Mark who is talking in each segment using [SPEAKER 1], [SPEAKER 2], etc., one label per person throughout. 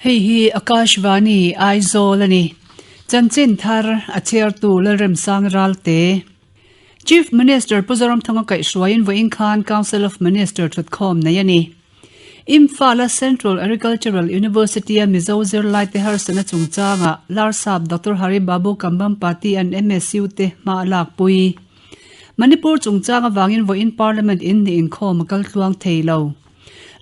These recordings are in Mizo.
[SPEAKER 1] Hei hi Akashvani Aizawl a ni. Chanchin thar a chhiartu Lalremsang Ralte. Chief Minister Pu Zoramthanga kaihhruaiin vawiin khan Council of Minister thutkhawm nei a ni. Imphal-a Central Agricultural University-a Mizo zirlaite harsatna chungchangah Larsap Doctor Hari Babu Kambhampati an MSU te hma a lakpui. Manipur chungchang avangin vawiin Parliament in hnih inkhawm a kal tluang thei lo.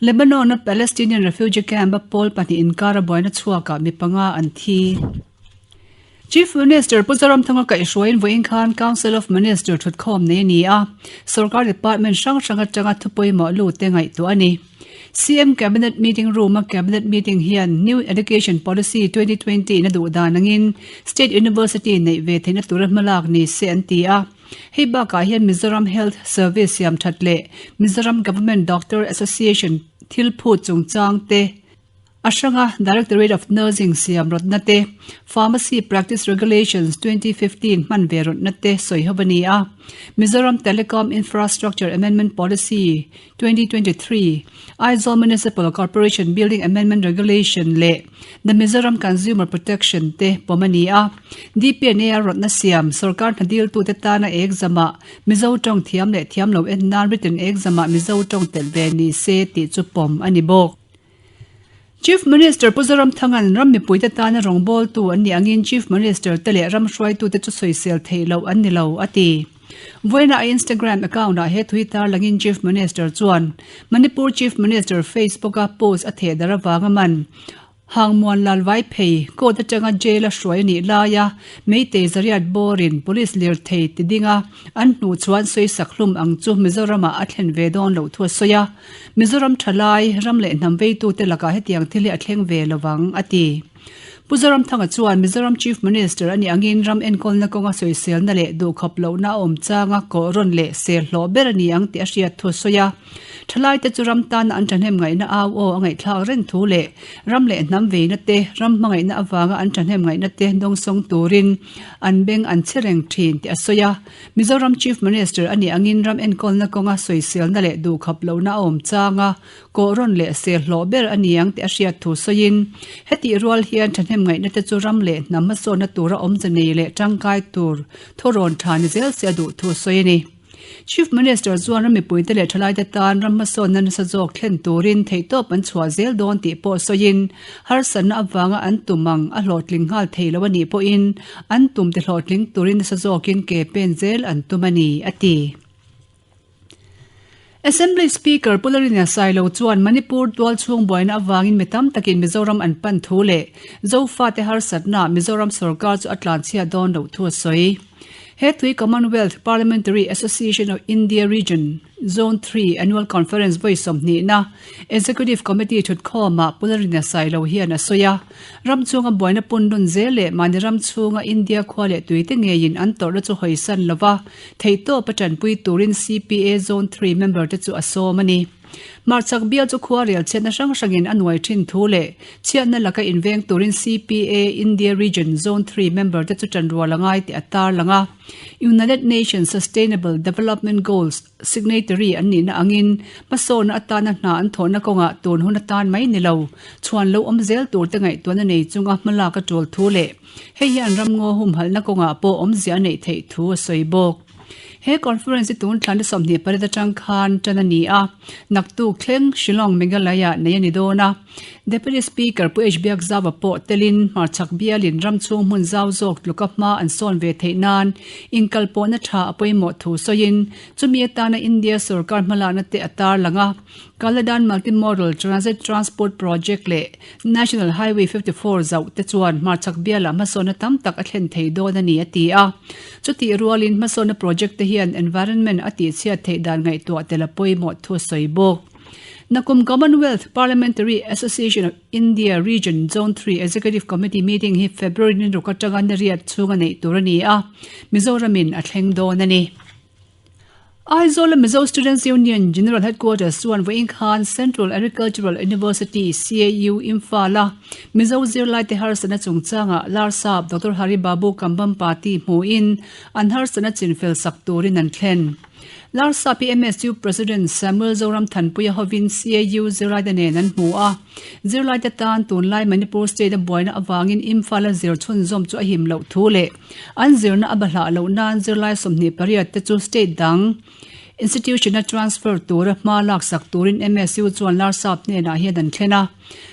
[SPEAKER 1] Lebanon-a Palestinian refugee camp-a pawl pahnih inkara buaina chhuakah mi panga an thi. Chief Minister Pu Zoramthanga kaihhruaiin vawiin khan Council of Minister thutkhawm nei a ni a, sorkar department hrang hrang atanga thu pawimawh lut te ngaihtuah a ni. CM Cabinet Meeting Room-a Cabinet Meeting hian New Education Policy 2020 in a duh dan angin State University neih ve theihna tura hmalak ni se an ti a. Hei bakah hian Mizoram Health Service siam that leh Mizoram Government Doctor Association thil phut chungchang te A hranga Directorate of Nursing siam rawtna te, Pharmacy Practice Regulations 2015 hman ve rawtna te sawi ho a ni a. Mizoram Telecom Infrastructure Amendment Policy 2023, Aizawl Municipal Corporation Building Amendment Regulation leh The Mizoram Consumer Protection te pawm a ni a. DPNA rawtna siam sorkar hna diltute tana exam-ah Mizo tawng thiam leh thiam lo en nan written exam-ah Mizo tawng telh ve ni se tih chu pawm a ni bawk. Chief Minister Pu Zoramthanga'n ram mipuite tana rawngbawltu an nih angin Chief Minister te leh ram hruaitute chu sawisel theih loh an ni lo, a ti. Vawiina a Instagram account-ah he thui tarlangin Chief Minister chuan Manipur Chief Minister Facebook-a post a thehdarh avanga man Hangmuan Lalvai phei court atanga jail-a hruai a nih laia Meitei Zariat bawrin police lirthei ti dinga an hnuh chuan sawisak hlum ang chu Mizoramah a thlen ve dawn loh thu a sawi a. Mizoram thalai, ram leh hnam veitute lakah hetiang thil hi a thleng ve lo vang, a ti. Pu Zoramthanga chuan Mizoram Chief Minister a nih angin ram enkawlna kawnga sawiselna leh duhkhawp lohna a awm changa kawh rawn leh sel hlawh ber a ni ang tih a hriat thu a sawi a. Thalaite chu ram tana an thahnem ngaihna au aw a ngaihthlak reng thu leh ram leh hnam veina te, ram hmangaihna avanga an thahnem ngaihna te dawngsawng turin an beng an chhe reng thin tih a sawi a. Mizoram Chief Minister a nih angin ram enkawlna kawnga sawiselna leh duhkhawp lohna a awm chang a, kawh rawn leh sel hlawh ber a ni ang tih a hriat thu sawiin, hetih rual hian thahnem ngaihna te chu ram leh hnam hmasawnna tura awmze nei leh tangkai tur thurawn tha ni zel se a duh thu a sawi a ni. Chief Minister chuan ram mipuite leh thalaite tan ram hmasawnna nasa zawk thlen turin theihtawp an chhuah zel dawn tih pawh sawiin, harsatna avanga an tum ang a hlawhtling nghal thei lo a nih pawhin an tum ti hlawhtling turin nasa zawkin ke pen zel an tum a ni, a ti. Assembly Speaker Pu Lalrina Sailo chuan Manipur tualchhung buaina avangin mi tam takin Mizoram an pan thu leh Zofate harsatna Mizoram sorkar chu a tlanchhiat dawn loh thu a sawi. He tui Commonwealth Parliamentary Association of India Region, Zone Three Annual Conference vawi sawmhnihna Executive Committee thutkhawmah Pu Lalrina Sailo hian a sawi a. Ram chhunga buaina punlun zel leh mahni ram chhunga India khua leh tuite ngeiin an tawrhna chu hawisan lova theihtawp a tanpui turin CPA Zone Three member te chu a sawm a ni. Hmarchhak bial chu khua rel chhiatna hrang hrangin a nuai thin thu leh chhiatna laka inveng turin CPA India Region Zone Three member te chu tanrual a ngai tih a tarlang a. United Nations Sustainable Development Goals signatory an nihna angin hmasawnna atana hna an thawhna kawngah tun hun atan mai ni lo chhuan lo awm zel tur te ngaihtuahna nei chunga hmalak a tul thu leh hei hian ramngaw humhalhna kawngah pawh awmzia a neih theih thu a sawi bawk. He conference hi tun thlan 28 atang khan tan a ni a, naktuk thleng Shillong Meghalaya nei a ni dawn a. Deputy Speaker Pu H Biakzauva pawh telin hmarchhak bialin ram chhung hmun zau zawk tluka hma an sawn ve theih nan inkalpawhna tha a pawimawh thu sawiin chumi atana India sorkar hmalakna te a tarlang a. Kaladan Multimodal Transit Transport Project leh National Highway 54 zauh te chuan hmarchhak bialah hmasawnna tam tak a thlen thei dawn a ni a ti a. Chutih rualin hmasawnna project te hian environment a tihchhiat theih dan ngaihtuah tel a pawimawh thu a sawi bawk. Nakum Commonwealth Parliamentary Association of India Region Zone Three Executive Committee meeting hi February ni ruk atanga ni riat chhunga neih tur a ni a, Mizoramin a thleng dawn a ni. Aizawl-a Mizo Students Union General Headquarters chuan vawiin khan Central Agricultural University, CAU, Imphal-a Mizo zirlaite harsatna chungchangah Larsap Doctor Hari Babu Kambhampati hmuhin an harsatna chinfel sak turin an thlen. Larsap hi MSU President Samuel Zoram Thanpuia hovin CAU zirlaite nen an hmu a. Zirlaite tan tunlai Manipur state a buaina avangin Imphal a zir chhunzawm chu a him loh thu leh an zirna a bahlah loh nan zirlai 28 te chu state dang institution a transfer tura hma laksak turin MSU chuan Larsap hnenah hian an thlen a.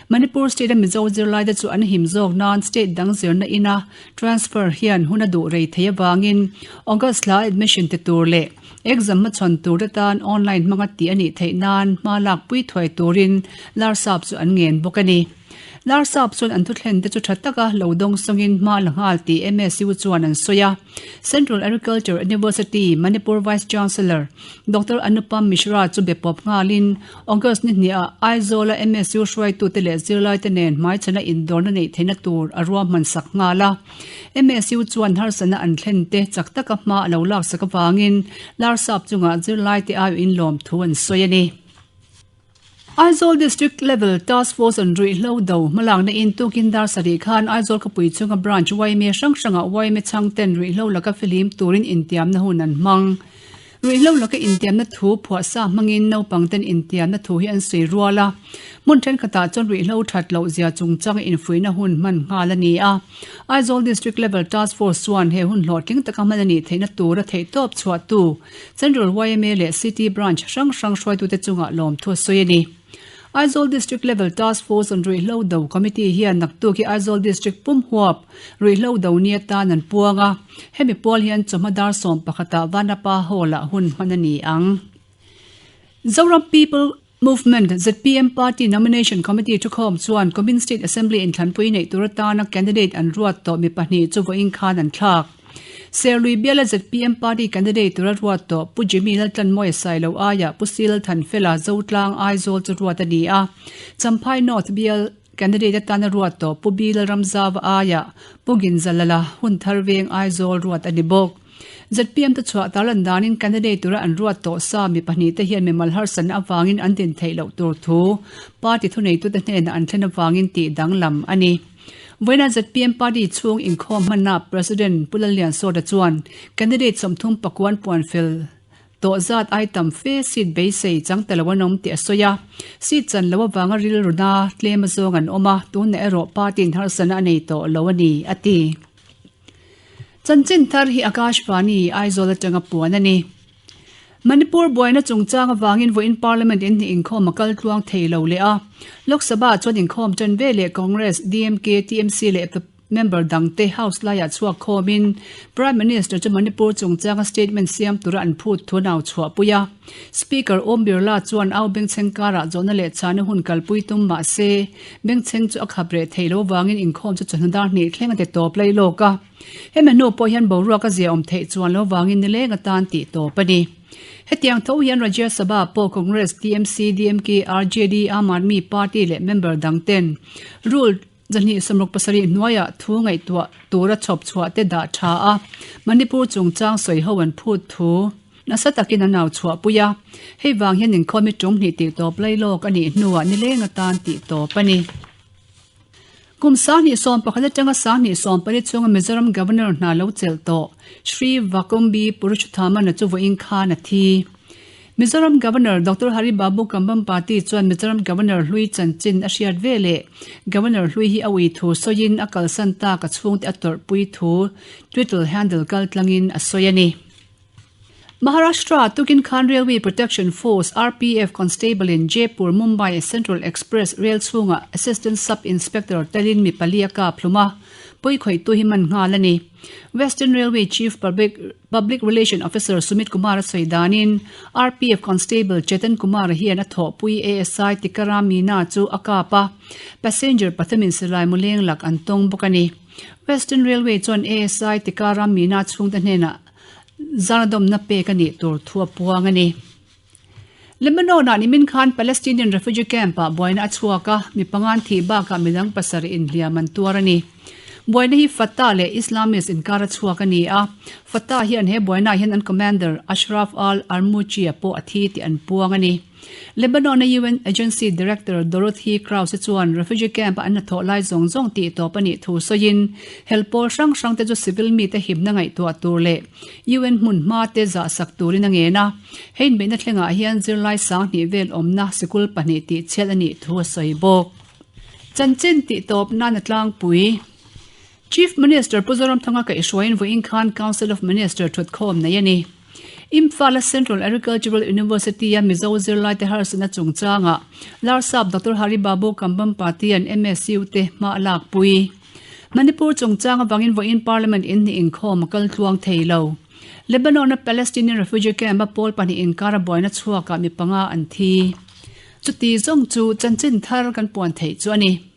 [SPEAKER 1] Manipur state a Mizo zirlaite chu an him zawk nan state dang zirna ina transfer hian hun a duh rei thei avangin August hla admission ti tur leh exam hmachhawn tur te tan online hmanga tih a nih theih nan hma lakpui thuai turin Larsap chu an ngen bawk a ni. Larsap chuan an thuthlen te chu tha taka lo dawng sawngin hma la nghal tih MSU chuan an sawi a. Central Agriculture University Manipur Vice Chancellor Doctor Anupam Mishra chu be pawp nghalin August ni hniah Aizawl-a MSU hruaitute leh zirlaite nen hmaichhana indawrna neih theihna tur a ruahman sak nghal a. MSU chuan harsatna an thlen te chak taka hma a lo laksak avangin Larsap chungah zirlaite aiawhin lawmthu an sawi a ni. Aizawl District Level Task Force an ruihhlo do hmalakna in tukin dar sarih khan Aizawl khawpui chhunga branch yma hrang hrangah yma chhang ten ruihhlo laka fihlim turin intiamna hun an hmang. Ruihhlo laka intiamna thu phuahsa hmangin naupang ten intiamna thu hi an sawi rual a, hmun thenkhatah chuan ruihhlo that loh zia chungchanga infuihna hun hman nghal a ni a. Aizawl District Level Task Force chuan he hun hlawhtling taka hman a nih theihna tura theihtawp chhuahtu Central yma leh City Branch hrang hrang hruaitute chungah lawmthu a sawi a ni. Aizawl District Level Task Force on Ruihhlo Do Committee hian naktuk hi Aizawl District pum huap Ruihhlo Do ni atan an puang a, hemi pual hian chawhma dar sawm pakhatah Vanapa Hall-ah hun hman a ni ang. Zoram People Movement, zpm, Party Nomination Committee thukhawm chuan Kumin State Assembly inthlanpui neih tur atana candidate an ruat tawh mi pahnih chu vawiin khan an thlak. Serlui biala zpm Party candidate tura ruat tawh Pu Jimmy Laltlanmawia Sailo aiah Pu Sil Thanfela Zotlang Aizawl chu ruat a ni a. Champhai North bial candidate atana ruat tawh Pu B Lalramzava aiah Pu Ginzalala Hunthar Veng Aizawl ruat a ni bawk. Zpm te chhuah tarlan danin candidate tura an ruat tawh sa mi pahnih te hian mimal harsatna avangin an din theih loh tur thu party thuneitute hnenah an thlen avangin tih danglam a ni. Vawiina zpm party chhung inkhawm hmanna President Pu Lalliansawta chuan candidate 30 pakuan puan fel tawh zat ai tam fe seat beisei chang ta lo an awm tih a sawi a. Seat chan lo avanga rilruna tlem azawng an awm a, tunah erawh party in harsatna a nei tawh lo a ni, a ti. Chanchin thar hi Akashvani, Aizawl atanga puan a ni. Manipur buaina chungchang avangin vawiin Parliament in hnih inkhawm a kal tluang thei lo leh a. Lok Sabha chuan inkhawm tan ve leh Congress, DMK, TMC leh member dangte House laiah chhuak khawmin Prime Minister chu Manipur chungchanga statement siam tura an phut thu nau chhuahpui a. Speaker Om Birla chuan au bengchheng karah zawhna leh chhana hun kalpui tum mah se, bengchheng chu a khap reh theih loh avangin inkhawm chu chawhnu dar hnih thleng a ti tawp lai lawk a. Hemi hnu pawh hian boruak a ziaawm theih chuan loh avangin nileng atan tih tawp a ni. Hetiang tho hian Rajya Sabha pawh Congress, TMC, DMK, RJD, Aam Aadmi Party leh member dang ten Rule 267 hnuaiah thu ngaihtuah tura chhawp chhuah te dah tha a, Manipur chungchang sawi ho an phut thu nasa takin an au chhuahpui a. Hei vang hian inkhawm hi tum hnih tih tawp lai lawk a nih hnuah nileng atan tih tawp a ni. Kum 2011 atanga 2020 chhunga Mizoram Governor hna lo chelh tawh Shri Vakumbi Purushothaman-a chu vawiin khan a thi. Mizoram Governor Doctor Hari Babu Kambhampati chuan Mizoram Governor hlui chanchin a hriat ve leh Governor hlui hi a ui thu sawiin a kalsan tak a chhungte a tawrhpui thu Twitter handle kaltlangin a sawi a ni. Maharashtra tukin khan Railway Protection Force, RPF, Constable in Jaipur Mumbai Central Express rel chhungah Assistant Sub Inspector telin mi pali a kap hlum a, pawi khawihtu hi man nghal a ni. Western Railway Chief Public Public Relation Officer Sumit Kumar a sawi danin RPF Constable Chetan Kumar hian a thawhpui ASI Tikaram Meena chu a kap a, passenger pathumin silai muleng lak an tawng bawk a ni. Western Railway chuan ASI Tikaram Meena chhungte hnenah zarnadawmna pek a nih tur thu a puang a ni. Lebanon-ah nimin khan Palestinian refugee camp-ah buaina a chhuak a, mi pangan thih bakah midang pasarih inhliam an tuar a ni. Buaina hi Fatah leh Islamist inkar a chhuak a ni a, Fatah hian he buainaah hian an commander Ashraf al-Armouchi-a pawh a thi tih an puang a ni. Lebanon-a UN agency director Dorothy Krause chuan refugee camp-a an hnathawh lai zawng zawng tih tawp a nih thu sawiin, hel pawl hrang hrangte chu civil mite himna ngaihtuah tur leh UN hmun hmate zahsak turin a ngen a. He inbeihna thlengah hian zirlai sanghnih vel awmna sikul pahnih tihchhiat a nih thu a sawi bawk. Chanchin tih tawp nan a tlangpui. Chief Minister Pu Zoramthanga kaihhruaiin vawiin khan Council of Minister thutkhawm nei a ni. Imphal-a Central Agricultural University-a Mizo zirlaite harsatna chungchangah Larsap Doctor Hari Babu Kambhampati-a'n MSU te hma a lakpui. Manipur chungchang avangin vawiin Parliament inhnih inkhawm a kal tluang thei lo. Lebanon-a Palestinian refugee camp-a pawl pahnih inkara buaina chhuakah mi panga an thi. Chuti zawng chu chanchin thar kan puan theih chu a ni.